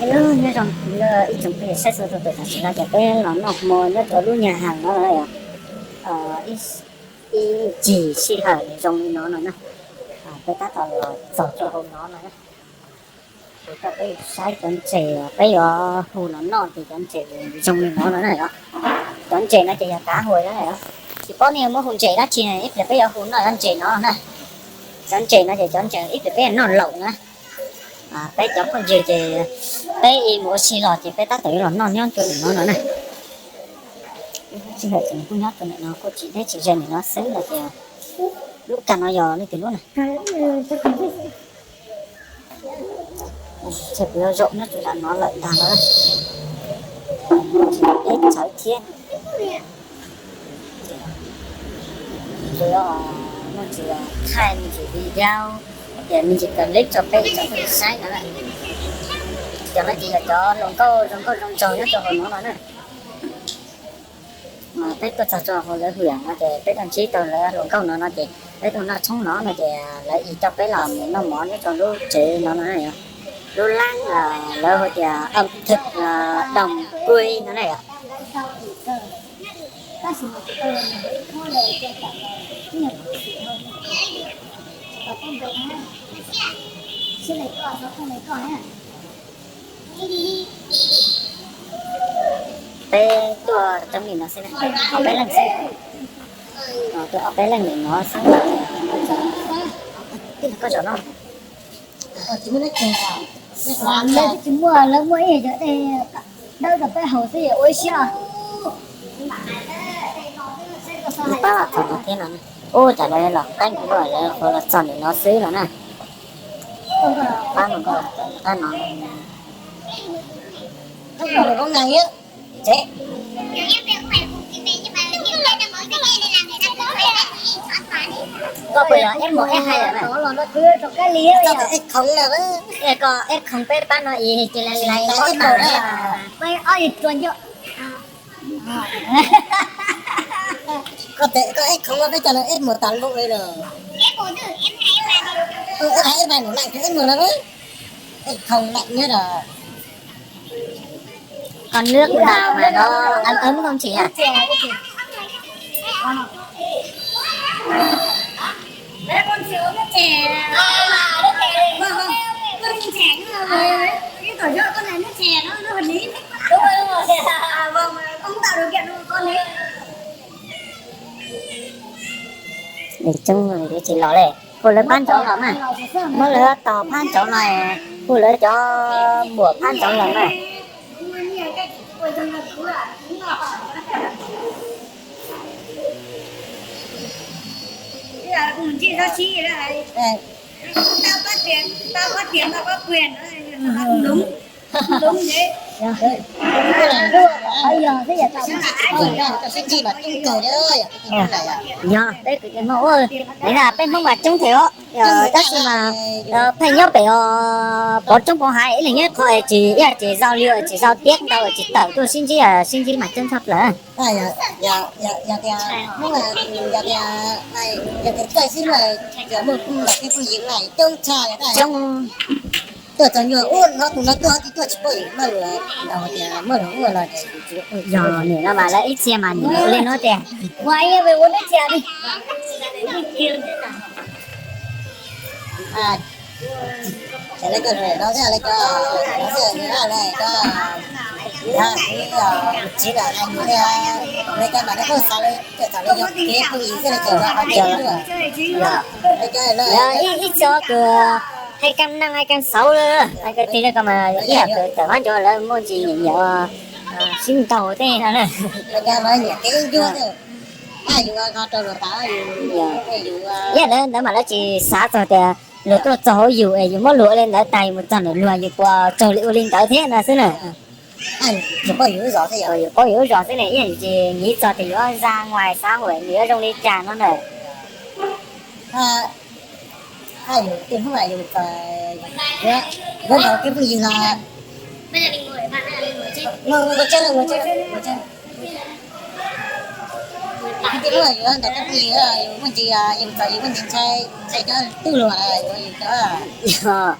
Nyob zoo ib tsoom phooj ywg saib txhua tus, tam sim no ces peb los noj hmo nyob rau lub nyab hav no yom. Ib ncig sij hawm zoo li no no na, peb tab tom los txog rau hauv no no na. Kuv coj peb saib cov ntses peb yuav hu los noj ces cov ntses zoo li no no na yom. Cov ntses no ces yog kav hu na yom. Tsis paub nej muab hu ntses dab tsi, ib pliag peb yuav hu noj cov ntses no na. Cov ntses no ces cov ntses ib pliag peb yuav noj laum na. Peb cov phooj ywg ces peb ib mus ua si los ces peb tab tom yuav los noj nyob rau ntawm no no na. Sij hawm ces kuj nyob rau ntawm no kuj tsis deb tsis ze ntawm no xwb no ces lub kag no yog leej twg lub na? Ces kuv yuav zaum nyob rau nram no lawm ntag no. Deb tsawv thiab. Kuv yuav muaj ntsis thaij me ntsis video, ces me ntsis clip rau peb ib tsoom phooj ywg saib no na. Cov no ces yog cov hluas nkauj zoo nkauj zoo nraug nyob rau hauv no no na. Peb tuaj txog rau hauv lawv hwm no ces peb tuaj ntsib tau lawv hluas nkauj no no ces peb tuaj noj tshoob no no ces lawv ib coj peb los mus noj mov nyob rau lub tsev no no na yom. Lub lab lawv hu tias ẩm thực đồng quê no na yom. Peb tuaj coob li no xwb na, ob peb leej xwb. Tuaj ob peb leej li no xwb. Tij laug koj zaum no. Lawv tsis muaj, lawv muaj ib yam cov dej dawb rau peb haus xwb, ua ib siab. Pab los txog no thiab no, ub, cas lawv los qeeb kuv, lawv qhuav los txog ntawm no xwb no na. Pab no, pab no. Koj puas yog F một F hai lawm na? Koj F không lawm, koj F không peb pab no ib ces lawv lawv F một na. Koj F không peb cov no F một tag lawm. F hai, F hai nws lạnh, F một lawm. F không lạnh nhất rồi. Con nước nào mà nó ấm ấm không chị ạ? Coob tsis los li, hu lawv phab ntsaud los mas, muab lawv tos phab ntsaud los, hu lawv cov muam phab ntsaud los mas. Yog peb kwv tij Hmoob ua, peb Hmoob mas coob thiab os, tab sis mas pheej nyob pem os, pov roob pov hav, ib leeg nyob qhov tsis, ib yam tsis zau li, tsis zau tiab ntau, tsis tawm tuaj sib ntsib, sib ntsib mas coob tshaj plaws. Yog tias, yog tias txawj xwb mas, muaj phooj ywg coob tshaj. Tuaj txog nyuag ub no tus no tuaj, tuaj tsis paub yus maj lus, tias maj lus ub no. Yog nim no mas lawv ib txhia mas nim ua li no tias, ua ib yam ua neb txhia li. Ib txhia kws hais kas neeg hais kas xauv lawm, hais kas tig li ko mas ib yam kws tawm phab ntsaud lawv muaj ntsis nyiam nyiam sib ntaus tej no na. Ib yam ntawd mas lawv tsis xav txog tias luag tuaj txog hauv yus es yus muab luag ua li ntawd tag yus mus txog ntawm luag yus puas raug li ua li ntawd thiab no xwb na. Yus paub yus lub zos xwb ne, ib yam yus tsis nyiv txog tias yuav ra ngoài xã hội nws yuav zoo li cas no na. Yus tej Hmoob yus yuav ntaus kev phooj ywg los, yus yuav ntaus kev phooj ywg, yus muaj ntsis, yus txog yus muaj ntsis ntshai, ntshai cov twj luag, yus cov